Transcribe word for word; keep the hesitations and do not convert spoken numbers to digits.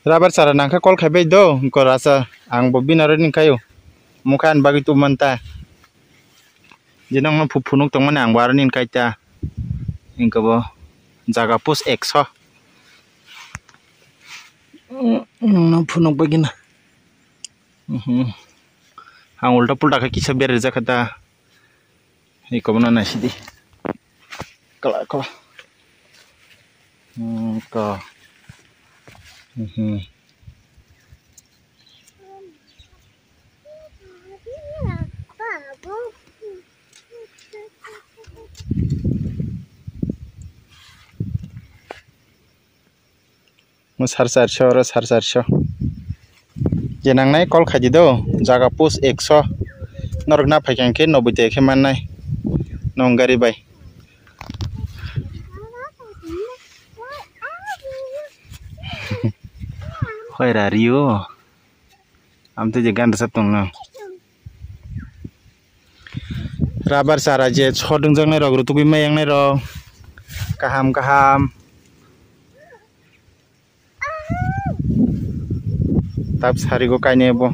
Rabar chara nangkha call khaibai do, hwnkhe rasa ang bo bini aro nini khaio. Mukha ani bagwi tubumani ta. Je nokno phu-, phunuk tongmani ang bo aro nini kaita. Hwnkhe bo jaga post ekso. Nokno phunuk bagwino. Mhm. Ang ulta pulta khe kisa berajak kha ta. Iko bono naisidi. Kala, kala. Hmm, ko. Mhm. Mo sar charso, oro sar charso. Je nangnai call khaidi do, jaga post ekso. Norok na phaikha hwnkhe noboi tai khe mannai. Nong gari bai. Hoi ra rio. Amtwi je ganda sa tongno. Rabar chara je sodwngjaknai rok, rutugwi mai yangnai rok. Kaham kaham. Tap sarigo kainai bo.